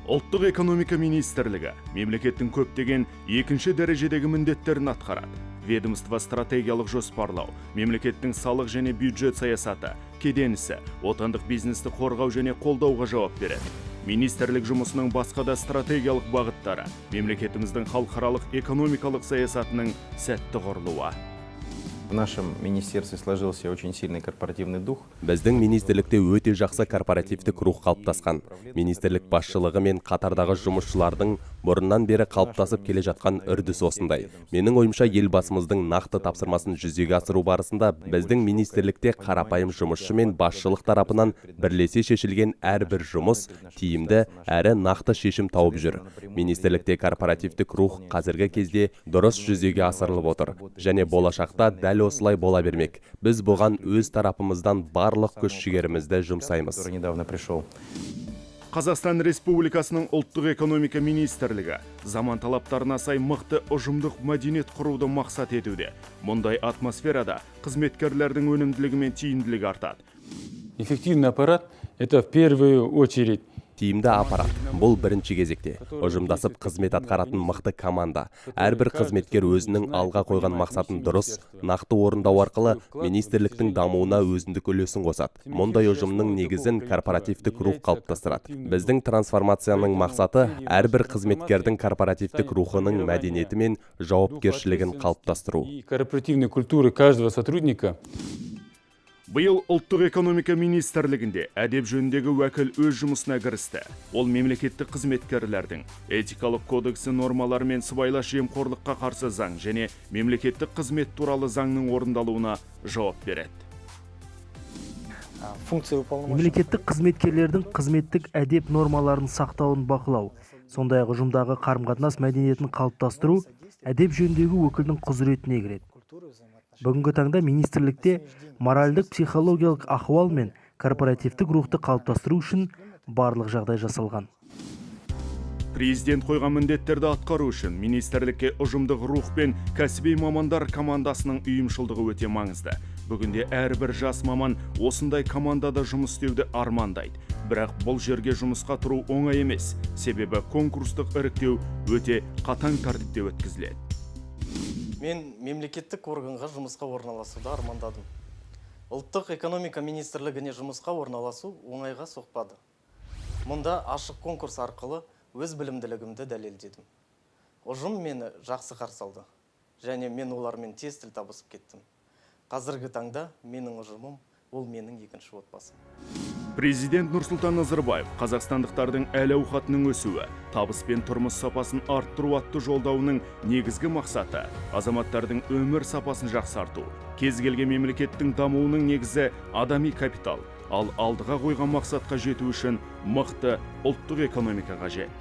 Ұлттық экономика министрлігі мемлекеттің көптеген екінші дәрежедегі міндеттерін атқарады. Ведомство стратегиялық жоспарлау, мемлекеттің салық және бюджет саясаты, кеден ісі, отандық бизнесті қорғау және қолдауға жауап береді. Министрлік жұмысының басқа да стратегиялық бағыттары мемлекетіміздің халықаралық экономикалық саясатының сәтті құрылуы. В нашем министерстве сложился очень сильный корпоративный дух. Біздің министрлікте өте жақсы корпоративтік рух қалыптасқан. Министрлік басшылығы мен қатардағы жұмысшылардың бұрыннан бері қалыптасып келе жатқан үрдіс осындай. Менің ойымша, Елбасымыздың нақты тапсырмасын жүзеге асыру барысында біздің министрлікте қарапайым жұмысшы мен басшылық тарапынан бірлесе шешілген әрбір жұмыс тиімді әрі нақты шешім тауып жүр. Министрлікте корпоративтік рух қазіргі кезде дұрыс жүзеге асырылып отыр және болашақта дәл осылай бола бермек. Біз бұған өз тарапымыздан барлық күш жігерімізді жұмсаймыз. Который недавно пришел. Қазақстан Республикасының Ұлттық экономика министрлігі заман талаптарына сай мықты ұжымдық мәдениет құруды мақсат етуде. Мұндай атмосферада қызметкерлердің өнімділігі мен тиімділігі артады. Эффективный аппарат – это в первую очередь Тиімді аппарат – бұл бірінші кезекте ұжымдасып қызмет атқаратын мықты команда. Әрбір қызметкер өзінің алға қойған мақсатын дұрыс, нақты орындау арқылы министрліктің дамуына өзіндік үлесін қосады. Мұндай ұжымның негізін корпоративтік рух қалыптастырады. Біздің трансформацияның мақсаты – әрбір қызметкердің корпоративтік рухының мәдениеті мен жауапкершілігін қалыптастыру. И корпоративной культуры каждого сотрудника. Биыл Ұлттық экономика министрлігінде әдеп жөніндегі уәкіл өз жұмысына кірісті. Ол мемлекеттік қызметкерлердің этикалық кодексі нормалары мен сыбайлас жемқорлыққа қарсы заң және мемлекеттік қызмет туралы заңның орындалуына жауап береді. Функция уполномоченного. Мемлекеттік қызметкерлердің қызметтік әдеп нормаларын сақтауын бақылау, сондай ақ ұжымдағы қарым-қатынас мәдениетін қалыптастыру әдеп жөніндегі өкілдің құзыретіне кіреді. Бүгінгі таңда министрлікте моральдық психологиялық ахуал мен корпоративтік рухты қалыптастыру үшін барлық жағдай жасалған. Президент қойған міндеттерді атқару үшін министрлікке ұжымдық рух пен кәсіби мамандар командасының ұйымшылдығы өте маңызды. Бүгінде әрбір жас маман осындай командада жұмыс істеуді армандайды. Бірақ бұл жерге жұмысқа тұру оңай емес, себебі конкурстық іріктеу өте қатаң тәртіпте өткізіледі. Мен мемлекеттік органға жұмысқа орналасуды армандадым. Ұлттық экономика министрлігіне жұмысқа орналасу оңайға соқпады. Мұнда ашық конкурс арқылы өз білімділігімді дәлелдедім. Ұжым мені жақсы қарсы алды және мен олармен тез тіл табысып кеттім. Қазіргі таңда менің ұжымым – ол менің екінші отбасым. Президент Нұрсұлтан Назарбаев «Қазақстандықтардың әл ауқатының өсуі, табыс пен тұрмыс сапасын арттыру» атты жолдауының негізгі мақсаты – азаматтардың өмір сапасын жақсарту. Кез келген мемлекеттің дамуының негізі – адами капитал. Ал алдыға қойған мақсатқа жету үшін мықты ұлттық экономика қажет.